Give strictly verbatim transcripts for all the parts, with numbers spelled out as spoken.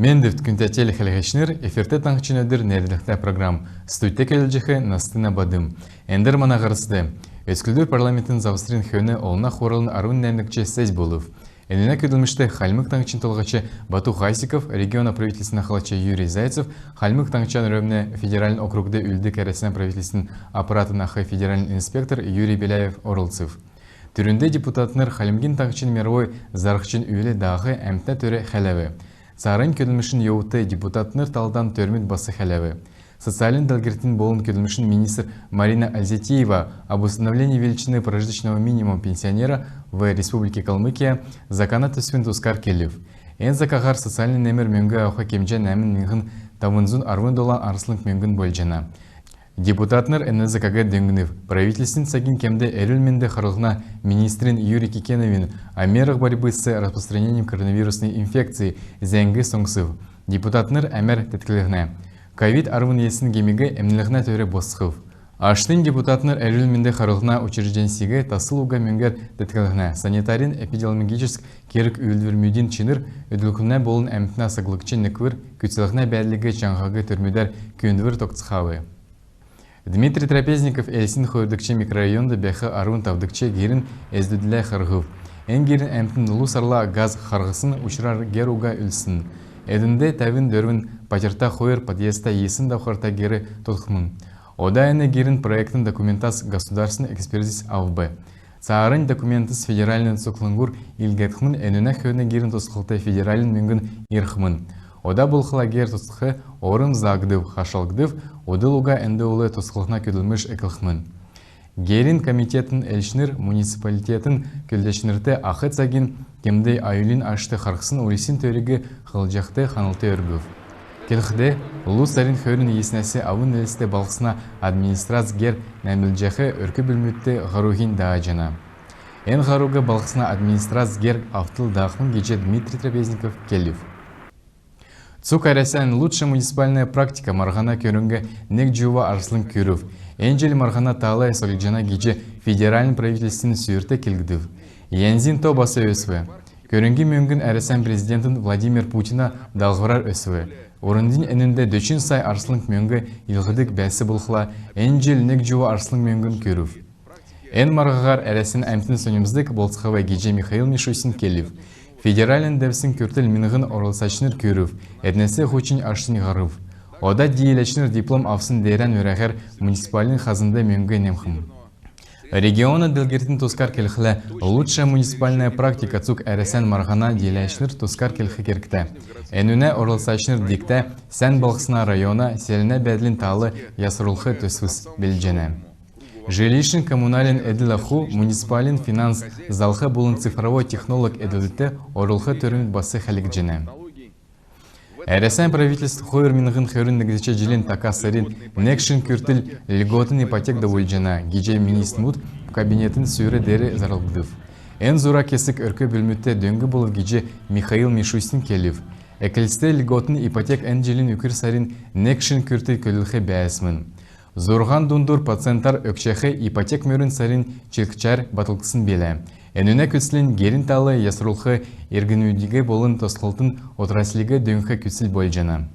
Мендвт, күндтә телехәләгчнр! Эфирт «Таңһчин өдр» нерәдлһтә программ. Студьд көдлҗәх Настина Бадм. Эндр мана һарцд. Өцклдүр парламентин завсрин хөөн Олна Хурлын арвн нәәмдгч сессь болв. Энүнә көдлмшт Хальмг Таңһчин Толһач Бату Хасиков, региона правительствин ахлач Юрий Зайцев, Хальмг Таңһчар Өмн федеральн округд үүлддг Әрәсән правительствин аппаратын ах федеральн инспектор Юрий Беляев орлцв. Түрүнд депутатнр Хальмгин Таңһчин миров зарһчин үүл даах әмтнә төр хәләв. Цааранднь көдлмшин йовудт депутатнр талдан төрмүд бас хәләв. Социальн делгрлтин болн көдлмшин министр Марина Ользятиева «Об установлении величины прожиточного минимума пенсионера в Республике Калмыкия» закана төсвин тускар келв. Эн закаһар социальн немр мөңг авх кемҗән нәәмн миңһн тавн зун арвн долан арслң мөңгн болҗана. Депутатнр эн закаг дөңнв. Правительствин цагин кемд эрүл-менд харлһна министрин Юрий Кикеновин «О мерах борьбы с распространением коронавирусной инфекции» зәңг соңсв. Депутатнр әмәр тетклһнә. Ковид арвн йисн гемиг эмнлһнә төр босхв. Аштнь депутатнр эрүл-менд харлһна учрежденьсиг таслл уга мөңгәр тетклһнә. Санитарн-эпидемиологическ керг-үүлдврмүдин чинр өдлхмнә болн әмтнә саглгч неквр күцәлһнә бәәдлиг чаңһах төрмүдәр күүндвр тогтацхав. Дмитрий Трапезников Элстин хойрдгч микрорайонд бәәх арвн тавдгч герин эздүдлә харһв. Эн герин әмтн лу сарла газ харһсн учрар гер уга үлдсн. Эднд тәвн дөрвн патьрта, хойр подъездта йисн давхрта гер тосхгдхмн. Ода эн герин проектн документац государственн экспертиз авв. Цааранднь документс федеральн цутхлңгур илгәгдхмн, энүнә хөөн герин тосхлтд федеральн мөңгн ирхмн. Ода болхла гер тосхх орм заагдв, хашалгдв, удл уга энд ул тосхлһна көдлмш эклхмн. Герин комитетин элчнр муниципалитетин көдләчнрт ах цагин кемд аюлин ашт харһсн улсин төриг хәләҗәхд ханлт өргв. Келхд, лу сарин хөрн йиснәс авн Элст балһсна администрац гер нәәмлҗәх өрк-бүлмүдт һаруһинь дааҗана. Эн һаруг балһсна администрац гер автл даахмн гиҗ Дмитрий Трапезников келв. Цуг Әрәсән «Лучшая муниципальная практика» марһана көрңг нег җува арслң күрв. Эн җил марһана тал сольгдҗана гиҗ федеральн правительствин сүүрт келгдв. Янзин то бас өсв. Көрңгин мөңгн Әрәсән президентин Владимир Путина даалһврар өсв. Урднь энүнд дөчн сай арслң мөңг йилһгдг бәәсн болхла, эн җил нег җува арслң мөңгн күрв. Эн марһаһар Әрәсән әмтн соньмсдг болцхав гиҗ Михаил Мишустин келв. Федеральн девсңгин күртл миңһн орлцачнр күрв, эднәс һучн аштнь һарв. Ода дииләчнр диплом авсн деерән өрәһәр муниципальн хазнд мөңг немхмн. Региона делгрлтин тускар келхлә, «Лучшая муниципальная практика» цуг Әрәсән марһана дииләчнр тускар келх кергтә. Энүнә орлцачнр дигтә, сән балһсна, района, селәнә бәәдлин тал ясрулх төсвс белдҗәнә. Жилищн-коммунальн эдл-аху, муниципальн финанс залх болн цифровой технолог эдлврт орулх төрмүд бас хәләгдҗәнә. Әрәсән правительств хойр миңһн хөрн негдгч җилин така сарин нег шин күртл льготн ипотек давулҗана гиҗ министрмүд кабинетин сүүр деер зарлгдв. Эн зура кесг өрк-бүлмүдт дөң болв гиҗ Михаил Мишустин келв. Эклцд льготн ипотек эн җилин үкр сарин нег шин күртл көдлх бәәсмн. Зурһан дундур процентәр өгчәх ипотек мөрн сарин чилгчәр батлгдсн билә. Энүнә күцлнь герин тал ясрулх иргнмүдиг болн тосхлтын отраслиг дөңнх күцл болҗана.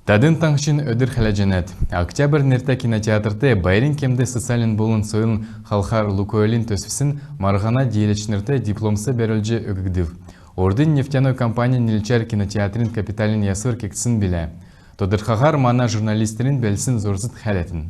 Тадн «Таңһчин өдр» хәләҗәнәт. Октябрь нертә кинотеатрт байрин кемд социальн болн сойлын халхар «Лукойлин» төсвсин марһана дииләчнрт дипломс бәрүлҗ өггдв. Урднь нефтяной компанин нилчәр кинотеатрин капитальн ясвр кегдсн билә. Тодрхаһар мана журналистнрин белдсн зурвст хәләтн.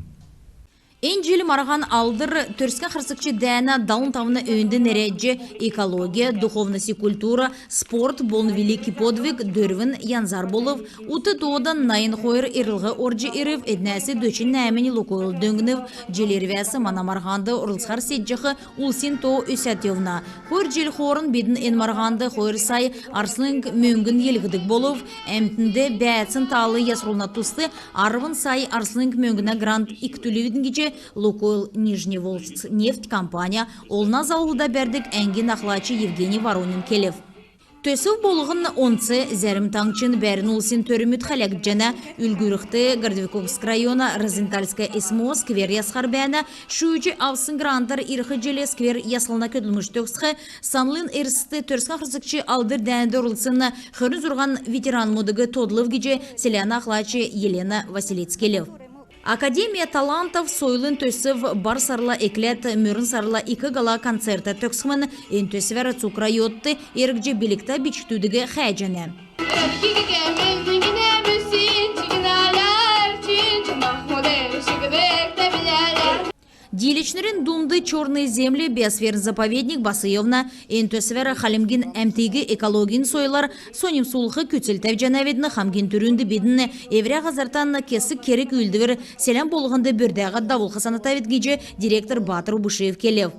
Эн җил марһан Алдр Төрскән харсгч дәәнә далн тавн өөнд нерәдҗ, экология, духовность и культура, спорт болн великий подвиг дөрвн янзар болв. Ут тоодан найн хойр эрлһ орҗ ирв, эднәс дөчн нәәмнь «Лукойл» дөңнв. Җил ирвәс мана марһанд орлцхар седҗәх улсин то өсәд йовна. Хойр җил хооран бидн эн марһанд хойр сай арслң мөңгн йилһгдг болв. Әмтнд бәәцин тал ясрулна туст арвн сай арслң мөңгнә грант икдүлвидн гиҗ «Лукойл Нижневолжскнефть» компанин олна залһлда бәрдг әңгин ахлач Евгений Воронин келв. Төсв болһн онц. Зәрм таңһчин бәәрн улсин төрмүд хәләгдҗәнә. Үлгүрлхд, Городовиковск района Розентальская СМО сквер ясхар бәәнә. Шүүҗ авсн грантар ирх җил сквер яслһна көдлмш төгсх. Санлын эрст Төрскән харсгч Алдр дәәнд орлцсн хөрн зурһан ветеранмудыг тодлв гиҗ селәнә ахлач Елена Василец келв. «Академия талантов» сойлын төсв бар сарла экләд мөрн сарла ик гала-концертәр төгсхмн. Эн төсвәр цуг районд эргҗ билгтә бичкдүдиг хәәҗәнә. Дииләчнрин дунд «Чёрные земли» биосферн заповедник бас йовна. Эн төсвәр хальмгин әмтиг экологин сойлар соньмсулх күцл тәвҗәнәвидн. Хамгин түрүнд бидн эврә һазртан кесг керг-үүлдвр селән болһнд бүрдәһәд давулх санатавидн гиҗ директор Батр Убушиев келв.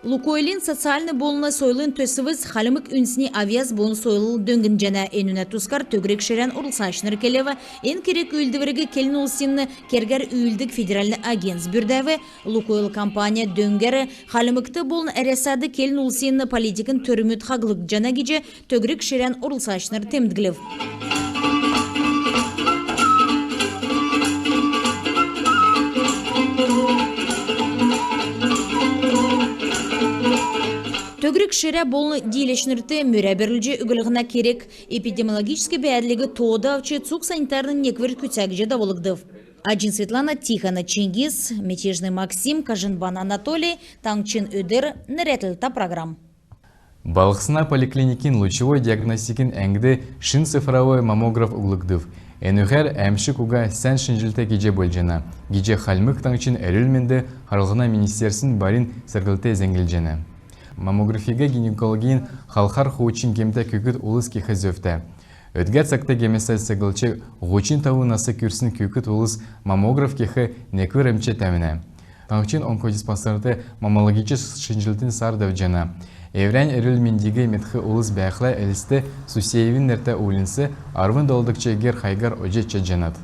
«Лукойлин» социальн болн сойлын төсвс хальмг үндсни авъяс болн сойлл дөңнҗәнә. Энүнә тускар төгрг ширән орлцачнр келв. Эн керг-үүлдвриг келн улсин кергәр үүлддг федеральн агентств бүрдәв. «Лукойл» компанин дөңгәр Хальмгт болн Әрәсәд келн улсин политикин төрмүд хаһлгдҗана гиҗ төгрг ширән орлцачнр темдглв. Төгрг ширә болн дииләчнрт мөрә бәрүлҗ өглһнә керг эпидемиологическ бәәдлиг тоод авч цуг санитарн неквр күцәгдҗ давулгдв. Аҗин Светлана, Тихона Чингис, Мятежный Максим, Кажинбан Анатолий, «Таңһчин өдр» нерәдлтә программ. Балһсна поликлиникин лучевой диагностикин әңгд шин цифровой маммограф углгдв. Энүгәр әәмшг уга сән шинҗллт кеҗ болҗана гиҗ Хальмг Таңһчин эрүл-менд харлһна министерствин барин церглт зәңглҗәнә. Маммографиг гинекологин халхар хуучн гемтә күүкд улс кех зөвтә. Өдгә цагт гемәс сәглҗ, һучн тавн нас күрсн күүкд улс маммограф кех неквр эмч тәвнә. Таңһчин онкодиспансерт маммологическ шинҗллтин сар давҗана. Эврәннь эрүл-мендиг медх улс бәәхлә, Элст Сусеевин нертә уульнц, арвн долдгч гер хайгар одҗ чадҗанат.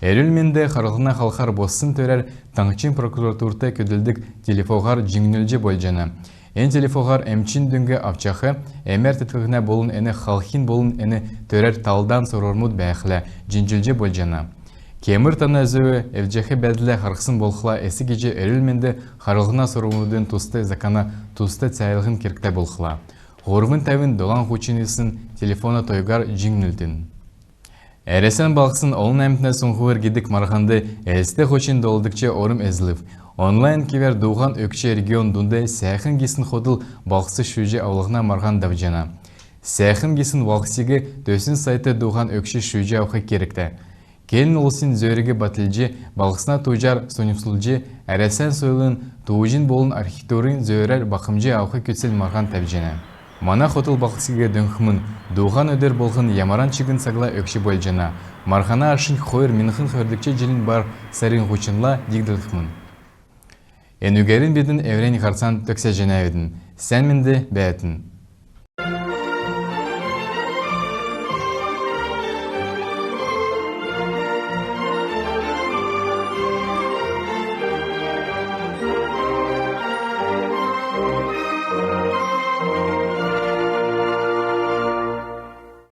Эрүл-менд харлһна халхар боссн төрәр таңһчин прокуратурт көдлдг телефоһар җиңнүлҗ болҗана. Эн телефоһар эмчин дөң авчах, эмәр тетклһнә болн эн халхин болн эн төрәр талдан сурврмуд бәәхлә, җиңнүлҗ болҗана. Кемр тана зөв эвдҗәх бәәдллә харһсн болхла, эс гиҗ эрүл-менд харлһна сурврмудын туст закана туст цәәлһн кергтә болхла, һурвн тәвн долан һучн йисн телефона тооһар җиңнүлтн. Әрәсән балһсн «Олн әмтнә суңһвр» гидг марһанд Элст һучн долдгч орм эзлв. Онлайн кевәр дууһан өгч, регион дунд сәәхн гисн хотл балһс шүүҗ авлһна марһан давҗана. Сәәхн гисн балһсиг төсвин сайтд дууһан өгч шүүҗ авх кергтә. Келн улсин зөөриг батлҗ, балһсна тууҗар соньмсулҗ, Әрәсән сойлын тууҗин болн архитектурин зөөрәр бахмҗ авх күцл марһан тәвҗәнә. Мана хотл балһсиг дөңнхмн. Дууһан өдр болһн ямаран чигн цагла өгч болҗана. Марһана ашнь хойр миңһн хөрдгч җилин бар сарин һучнла диглгдхмн. Энүгәрн бидн эврәннь һарцан төгсәҗәнәвидн. Сән менд бәәтн.